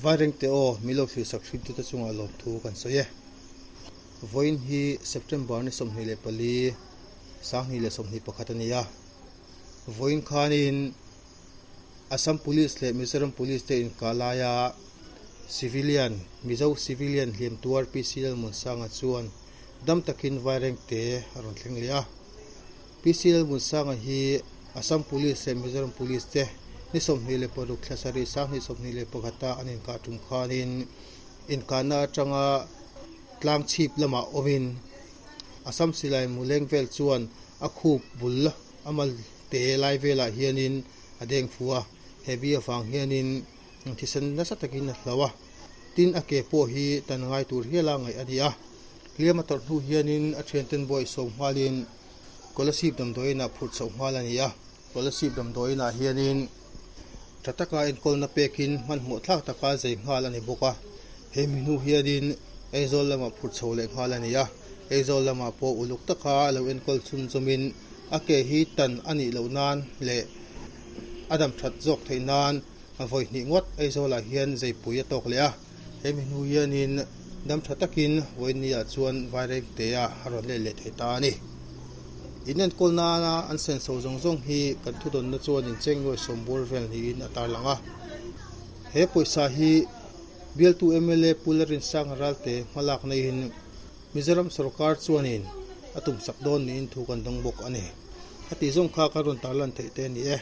Vairengte aw min lo thlir sak hrim tute chungah lawmthu kan sawi e. Vawiin hi September ni 24, 2021 a ni a. Vawiin khanin Assam Police leh Mizoram Police te inkah laia civilian, Mizo civilian hliam tuar PC Lalmuansanga chuan dam takin Vairengte a rawn thleng leh a. PC Lalmuansanga hi Assam Police leh Mizoram Police te ni 26 thla sarih 2021 a an inkah tum khanin inkahna atanga tlang chhip lamah awmin Assam silai muleng vel chuan a khup bul a mal te lai velah hianin a deng fu a, he bi avang hianin thisen nasa takin a hlo a, tin a ke pawh hi tan ngai tur hiala ngaih a ni a. Hliam a tawrh hnu hianin a thianten buai sawm nghalin Kolasib damdawiinah phurh chhoh nghal a ni a. Kolasib damdawiinah hianin tha taka enkawlna pekin hmanhmawh thlak taka zei nghal a ni bawk a. He mi hnu hianin Aizawl lamah phurh chho leh nghal a ni a. Aizawl lamah pawh uluk taka lo enkawl chhunzawmin a ke hi tan a nih loh nan leh a dam that zawk theih nan vawi hnih ngawt Aizawlah hian zeipui a tawk leh a. He mi hnu hianin dam tha takin vawinia chuan Vairengtea a rawn let leh thei ta a ni. In enkawl nana an senso zawng zawng hi kan thudawnna chuan incheng nuai sawm bawr vel niin a tarlang a. He pawisa hi bialtu mla Pu Larinsanga Ralte hmalak neiin Mizoram sorkar chuanin a tumsak dawn niin thu kan dawng bawk a ni. Heti zawng kha kan rawn tarlan theih te a ni e.